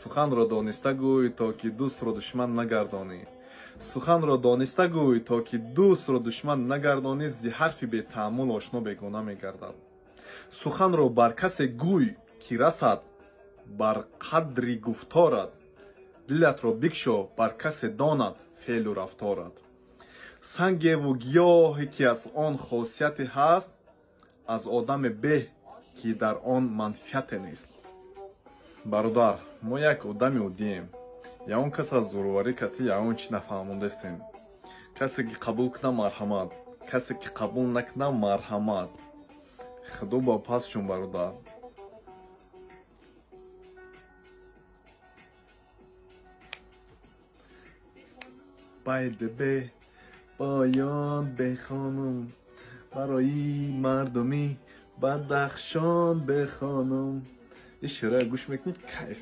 Суханро дониста гӯй, то ки дӯстро душман нагардонӣ. Суханро дониста гӯй, то ки дӯстро душман нагардонӣ, зи ҳарфи бетааммул ошно бегона мегардад. Суханро бар касе гӯй, ки расад бар қадри гуфторат, дилатро бикшо бар касе донад феълу рафторат. Сангеву гиёҳе ки аз он хосияте ҳаст, аз одаме беҳ, ки дар он манфиате нест. Бародар, мо як одами оддием. Ягон кас аз зӯроварӣ кати ягон чӣ нафаҳмондастем. Касе ки қабул кунам, марҳамат, касе ки қабул накунам, марҳамат. Худо ба пасшон, бародар. Байде бе поён бехонум, барои мардуми Бадахшон бехонум. Ин шеъра гӯш мекунӣ, кайф.